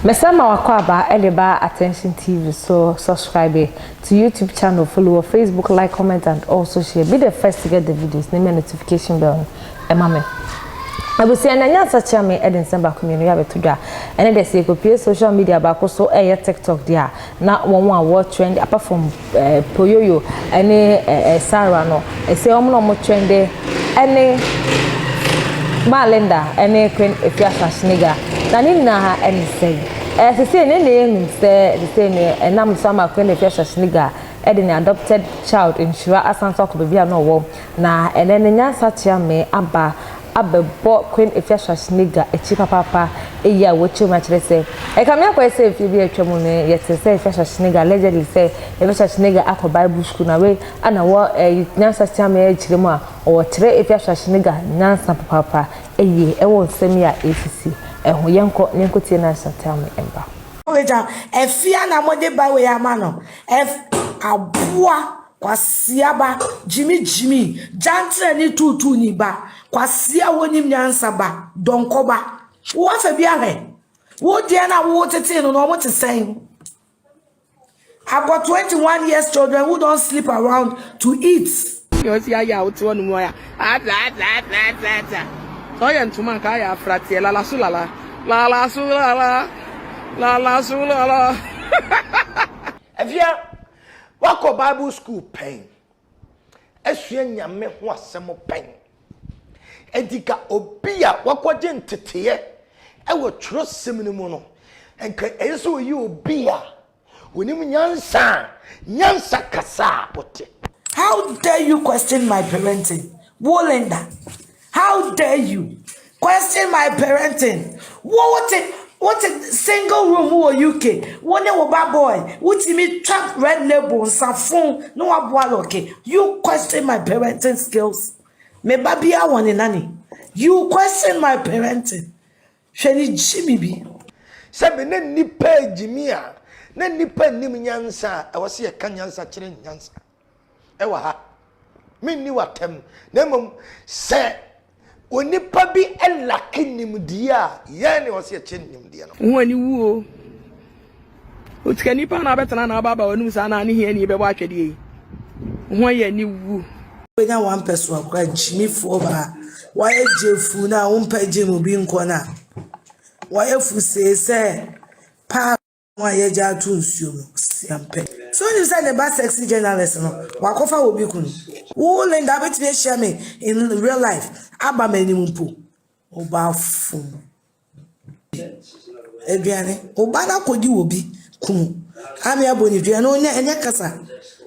Mɛsɛn ma wakɔ aba ɛde ba Attention TV so. Subscribe to YouTube channel, follow Facebook, like, comment and also share. Be the first to get the videos. Na notification bell ɛma me. Abusua, na nyansa kyerɛ me ɛde nsɛm baako mmienu yɛ abɛto dwa. Ɛne deɛ, sɛ yɛkɔpie social media baako so, ɛyɛ TikTok deɛ a, na wɔn a wɔ trend apart from Poyoyo ɛne Sarah no, ɛsɛ wɔn na wɔn trend ɛne Maalinda ɛne Queen Afia Schwarzenegger. Na ne nyinaa ha ɛne sɛ sese ne na yɛnim sɛ sese ne ɛnam so ama Queen Afia Schwarzenegger ɛde ne adopted child Nhyira asan so akɔ baabi a na ɔwɔ. Na ɛnɛ ne nyansa kyerɛ me aba abɛbɔ Queen Afia Schwarzenegger akyi papaapa. Eyi a wɔkyerɛ mu akyerɛ sɛ ɛka mi akɔyɛ sɛ efie bi atwa mu no, yɛte sɛ Afia Schwarzenegger, allegedly sɛ Afia Schwarzenegger akɔ Bible school. Na wei ana wɔ nyansa kyerɛ me akyerɛ mu a ɔwɔ Afia Schwarzenegger nyansa papaapa eyi ɛwɔ nsɛm yi a esisi ɛho. Yɛnkɔ ne yɛnkɔ tie nyansa kyerɛ me mba. Wagya ɛfia na mode ba wei ama no. Ɛf aboa kwasiaba gyimi gyimi gyantere ne tuutuu ni ba kwasia wonim nyansa ba dɔnkɔ ba wo afa bi ahwɛ wo deɛ na wo tete no na ɔmo te sɛn. I've got 21 years children who don't sleep around to eat. Ɔsi ayɛ a wote hɔ nom ɔyɛ ata ata ata ata ata sɛ ɔyɛ ntoma nka ayɛ afrateɛ lala so lala lala so lala lala so lala. Afia, wakɔ Bible school pɛn, asua Nyame ho asɛm pɛn, enti ka obi a wakɔgye nteteɛ ɛwɔ twerɛsɛm no mu no, nka ɛyɛ sɛ oyi obi a onim nyansa a nyansa kasa a ɔte. How dare you question my parenting? Wo Linda, how dare you question my parenting? What single room wɔ UK? Wo ne wo ba boy, wotumi twa Red Label nsafon na waboa lɔke. You question my parenting skills? Me ba bia wɔ ne nani. You question my parenting? Hwɛ ne gyi mi bi. Sɛ me ne nnipa agyimi a na nnipa nnim nyansa a ɛwɔ sɛ yɛka nyansa kyerɛ nyansa ɛwɔ ha, menni w'atɛm, na mmom sɛ onipa bi ɛlack nimdeɛ a, yɛn ne wɔ sɛ yɛkyɛ nimdeɛ no. Wo ani wu o, otika nipa na abɛtena na ɔba aba w'anum saa na ne hia ni bɛbɔ atwɛdeɛ yi ho ayɛ ani wu. Wenya one person akora gyimifoɔ baa wayɛ gyefu na wompɛ gye mu bi nkɔ na wayɛ fusee sɛ paa a yɛgye ato nsuo mu siampɛ so. Wonim sɛ ne ba sexy journalist no wakɔfa wɔ bi kunu. Wo Linda wobɛtumi ahyia me in real life aba m'anim mpo, woba fom aduane, woba no akɔdi wɔ bi kunu ame abɔ ne dua no ɔnyɛ ɛnyɛ kasa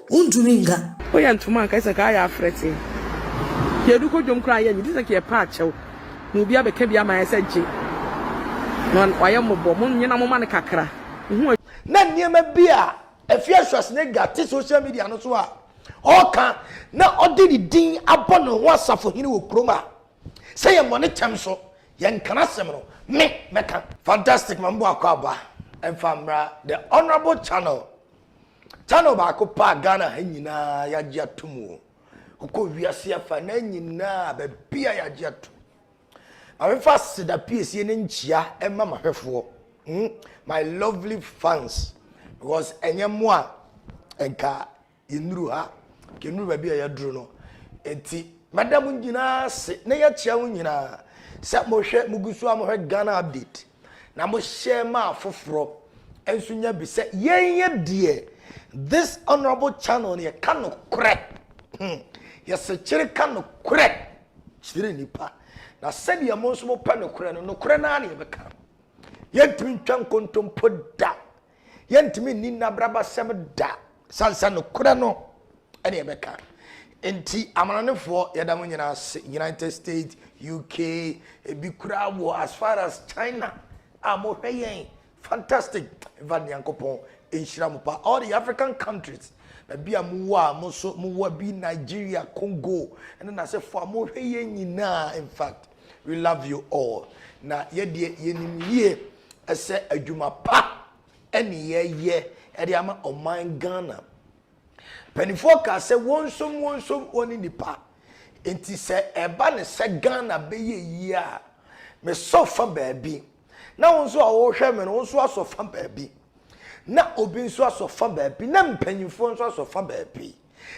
wontumi nka. Woyɛ ntoma nka sɛ ka ayɛ afrɛteɛ yɛdu kɔ dwom koraa yɛ nyi sɛ ka yɛpa akyɛw na obi abɛka bi ama yɛ sɛ gye na wayɛ mmɔbɔ mo nyina moma no kakra ho. Na nneɛma bi a Afia Schwarzenegger te social media no so a ɔka na ɔde ne din abɔ ne ho asafohene wɔ kurom a sɛ yɛ mmɔ ne kyɛm so yɛnkana asɛm no me mɛka. Fantastic, ma mbɔ akɔ aba ɛmfa mmra The Honourable Channel, channel baako pa a Ghana ha nyinaa yɛagye atom o. Wokɔ wiase afa na nyinaa baabi a yɛagye atom. Mamefa seda piesie ne nkyia ɛma mahwɛfoɔ, My lovely fans, because ɛnyɛ mo a nka yɛnnuru ha, yɛnnuru baabi a yɛduru no. Enti mɛda mo nyinaa ase na yɛakyia mo nyinaa sɛ mohwɛ, mogu so a mohwɛ Ghana Update na mohyɛ ma afoforɔ nso nya bi sɛ yɛnyɛ deɛ. This honourable channel no, yɛka nokorɛ, Yɛsekyere ka nokorɛ kyerɛ nipa na sɛdeɛ mo nso mopɛ nokorɛ no, nokorɛ naa ne yɛbɛka. Yɛntumi ntwa nkontompo da, yɛntumi nni nnabrabasɛm da, sansa nokorɛ no ɛne yɛbɛka. Nti amananefoɔ, yɛda mo nyinaa ase. United States, UK, ebi koraa wɔ as far as China a mohwɛ yɛn. Fantastic. Nfa Nyankopɔn nhyira mo pa. All the African countries, baabi a mowɔ a mo nso mowɔ bi, Nigeria, Congo ɛne n'asɛfoɔ a mohwɛ yɛn nyinaa, in fact, we love you all. Na yɛdeɛ yɛnim yie ɛsɛ adwuma pa ɛne yɛyɛ ɛde ama ɔman Ghana. Mpanimfoɔ kaa sɛ wɔn nsom wɔn nsom wɔn ne nipa. Nti sɛ ɛba ne sɛ Ghana bɛyɛ yie a, mesɔ fa baabi. Na wo nso a wohwɛ me no, wo nso asɔ fa baabi. Na obi nso asɔ fa baabi. Na mpanyinfoɔ nso asɔ fa baabi.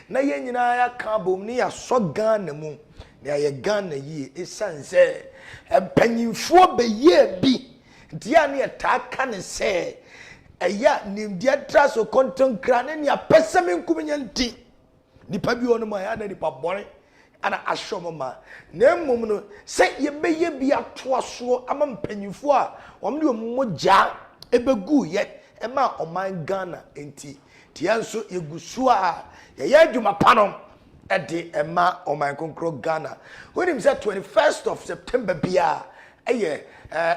Na yɛn nyinaa yɛaka abom ne yɛasɔ Ghana mu na yɛayɛ Ghana yie. Ɛsiane sɛ mpanyinfoɔ bɛyɛɛ bi nti yɛ a ne yɛtaa ka ne sɛ ɛyɛ a nimdeɛ tra so kɔntɔnkra ne nea pɛsɛmenkominya nti Nnipa bi wɔ hɔnom a ɛyɛ a na nnipa bɔne na ahyɛ wɔn ma. Na mmom no, sɛ yɛbɛyɛ bi atoa soɔ ama mpanyinfoɔ a wɔn de wɔn mogya ɛbɛguiɛ ɛmaa ɔman Ghana nti, nti yɛn nso yɛgu so a yɛyɛ adwuma pa no ɛde ɛma ɔman kronkron Ghana. Wonim sɛ 21st of September biara ɛyɛ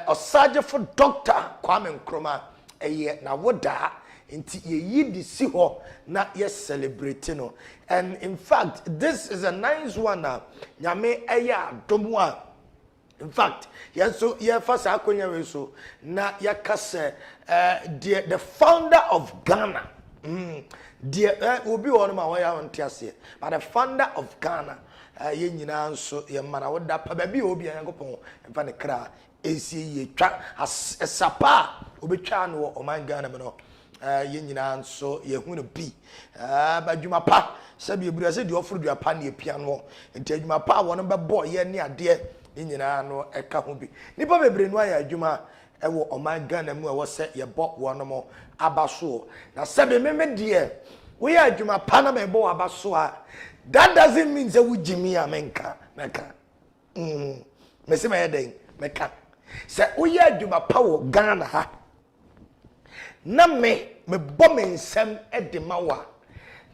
Ɔsagyefo Dɔkta Kwame Nkrumah Ɛyɛ n'awodaa nti yɛyi de si hɔ na yɛ celebrate no and in fact this is a nice one a Nyame ɛyɛ adom a in fact yɛn nso yɛfa saa akonya wei so na yɛka sɛ eh, deɛ the founder of Ghana mm, deɛ eh, obi wɔ hɔ no ma wɔyɛ a wɔnte aseɛ but the founder of Ghana eh, yɛn nyinaa nso yɛma no awoda pa baabi a obi a Nyankopɔn mfa ne kra Ɛnsie yie twa ɛsa pa a ɔbɛtwaa no wɔ ɔman Ghana mu no yɛn nyinaa nso yɛhu no bi. Adwuma pa sɛbi ebura sɛ deɛ ɔforo dua pa ne epia noɔ nti adwuma pa a wɔn bɛbɔ yɛ ne adeɛ ne nyinaa no ɛka ho bi. Nnipa bebree no ayɛ adwuma ɛwɔ ɔman Ghana mu a ɛwɔ sɛ yɛbɔ wɔn aba soɔ. Na sɛbi meme deɛ woyɛ adwuma pa na mebɔ wɔ aba so a that doesn't mean sɛ wogye mi a menka mɛka. Mm, mese mɛyɛ dɛn? Mɛka. Sɛ woyɛ adwuma pa wɔ Ghana ha na me mebɔ me nsɛm de ma wo a,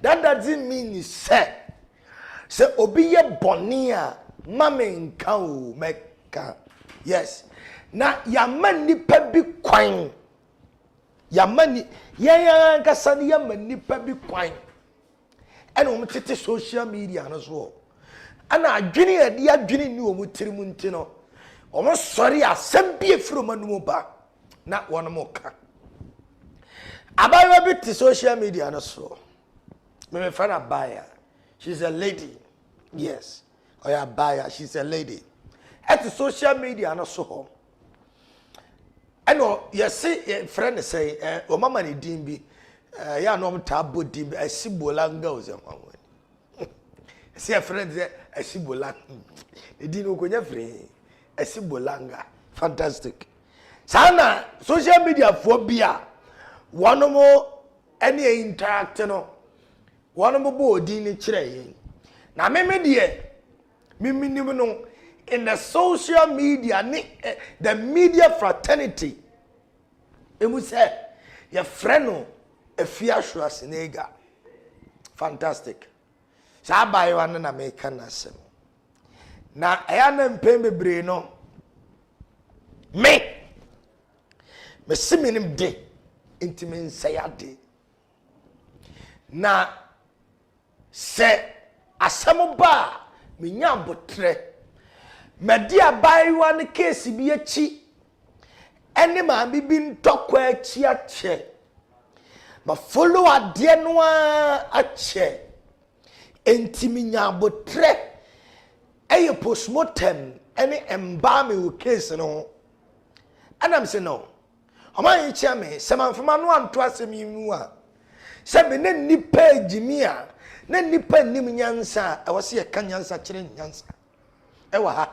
that doesn't mean sɛ sɛ obi yɛ bɔne a ma me nka o, mɛka. Yes. Na yɛama nnipa bi kwan. Yɛama ni yɛn ankasa no yɛama nnipa bi kwan. ɛna wɔn tete social media no soɔ ɛna adwene a ɛde adwene nni wɔn tirim nti no wɔn sɔre asɛm bi efiri wɔn anum ba na wɔn ka abaayewa bi te social media no soɔ mmemmefra no abaayewa she is a lady yes ɔyɛ abaayewa she is a lady ɛte social media no so hɔ. Ɛna yɛse yɛfrɛ no sɛn ɛ wɔn ama ne din bi ɛyɛ a na wɔn taa bɔ din bi Asibola girls ɛho ahoɔ ɛsɛ yɛfrɛ no sɛ Asibola ne din no okonya firi Asibolanga fantastic saa na social media foɔ bi a wɔn ɛne yɛn interact no wɔn bɔ odin no kyerɛ yɛn na meme deɛ. Me menim no in the social media ne eh, the media fraternity emu sɛ yɛfrɛ no Afia Schwarzenegger. Fantastic. Saa abaayewa no na meka n'asɛm. Na ɛyɛ na mpɛn bebree no me mese menim de nti mensɛe ade. Na Sɛ asɛm ba a, menya aboterɛ. Madi abaayewa no keesi bi akyi ne maame bi ntɔkwa akyi akyɛ. Ma follow adeɛ no ara akyɛ. Enti menya aboterɛ yɛ postmortem ne embalming wɔ case no ho. Ɛna mese no, Ɔman yi kyia me, sɛ mamfa m'ano anto asɛm yi mu a, sɛ me ne nnipa regyimi a, na nnipa nnim nyansa a, ɛwɔ sɛ yɛka nyansa kyerɛ nyansa. Ɛwɔ ha.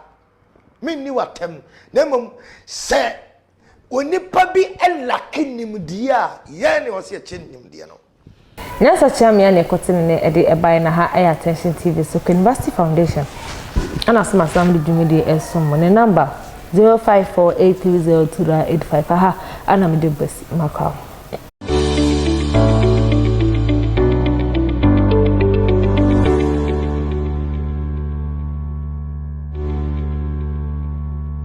Menni w'atɛm, na mmom sɛ onipa bi lake nimdeɛ a, yɛn na ɛwɔ sɛ yɛkyerɛ no nimdeɛ no. Nyansa kyea me a nea ɛkɔte ne nɛ ɛde ɛbaeɛ na ha ɛyɛ Attention TV so Kenivasty Foundation ɛna asem asem de dwumadie ɛresom mo ne number 0548302985 aha ɛna mede bɛsi makra mo.